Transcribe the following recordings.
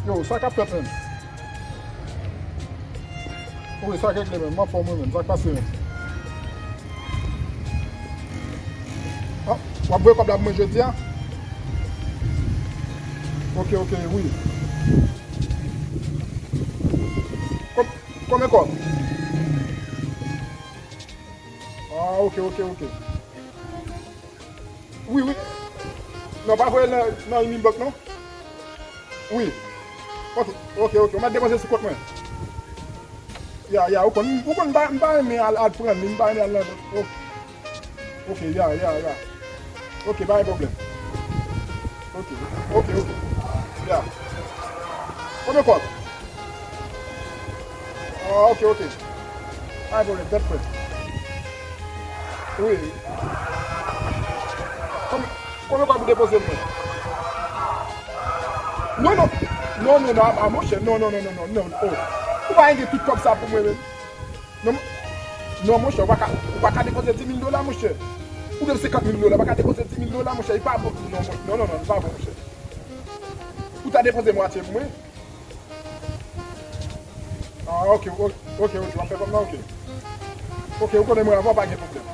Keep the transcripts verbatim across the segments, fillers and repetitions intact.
Yo, sa k ap fèt menm? Wi, sa k regle menm? M anfòm wi menm, sa k pase menm? Ah, w ap voye kòb la pou mwen jodi a? Ok, ok, wi. Kon-, konbyen kòb? Ah, ok, ok, ok. Wi, wi. Non, pa voye l nan, nan Unibank, non? Wi. Ok, ok, ok. Ou mèt depoze sou kont mwen. Ya, ya, ou konn, ou konn, m pa, m pa renmen al, al pran li, m pa renmen al nan, ok. Ok, ya, ya, ya. Ok, pa gen pwoblèm. Ok, ok, ok. Ya. Konbyen kòb? Ah, ok, ok. Pa gen pwoblèm, tèt frè. Wi. Konbyen, konbyen kòb ou depoze mwen? Non, non. Non, non, non, a, a, monchè. Non, non, non, non, non, non. Oh. Ou pa gen tout kòb sa pou mwen menm. Non, non, monchè, ou pa ka, ou pa ka depoze dis mil dola, monchè. Ou gen senkant mil dola, ou pa ka depoze dis mil dola, monchè. E pa bon. Non, non, non, non, e pa bon, monchè. Ou ta depoze mwatye pou mwen. Ah, ok, ok, ok, ok, w ap fè kòb la, ok. Ok, ou konnen mwen avan, pa gen pwoblèm.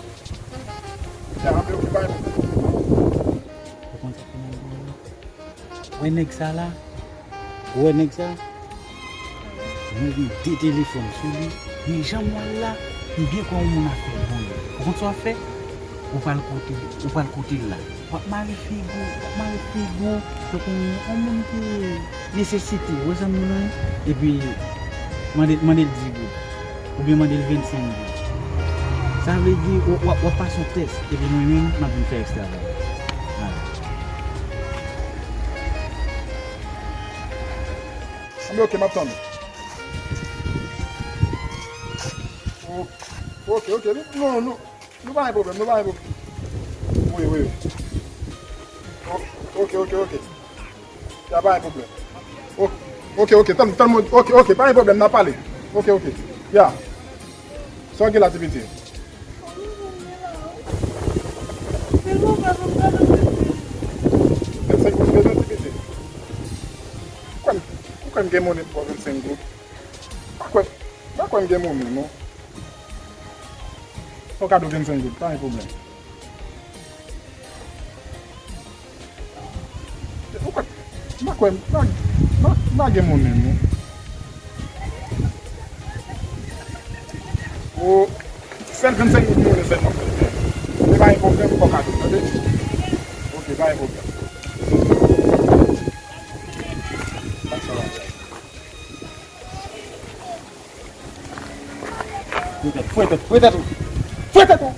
Ya, ok, ok, pa gen pwoblèm. Ou konn sa k fè m anvi. Wè nèg sa la, wè nèg sa, mwen gen de telefòn sou li, men jan m wè l la, m byen kwè yon moun afè bon ye. Ou konn sa w ap fè? Ou pral kote, ou pral kote l la. W ap mare figo, w ap mare figo, tankou yon moun ki nesesite, ou wè sa m di w la? Epi, mande, mande l dis goud, oubyen mande l vennsenk goud. Sa vle di, w, w ap, w ap pase yon tès, epi mwen menm, m ap vin fè rès travay. Vwala. Anben, ok, m ap tann ou. O-, ok, ok, nou, nou, nou, nou pa gen pwoblèm, nou pa gen pwoblèm. Wi, wi, wi. O-, ok, ok, ok. Ya, pa gen pwoblèm. O-, ok, ok, tann, tann mwen, ok, ok, pa gen pwoblèm, n a pale. Ok, ok. Ya. Sa w gen la, ti piti? Vennsenk goud bezwen, ti piti. Ou kwè m, ou kwè m gen monnen pou vennsenk goud? Pa kwè, pa kwè m gen monnen, non. Fò kado vennsenk goud, pa gen pwoblèm. Ou kwè, m pa kwè, m pa, m pa, m pa gen monnen, non. O, sèl vennsenk goud monnen sèlman. Men pa gen pwoblèm, fò kado, tande? Ok, pa gen pwoblèm. Fouye tèt, fouye tèt, fouye tèt ou! Fouye tèt ou!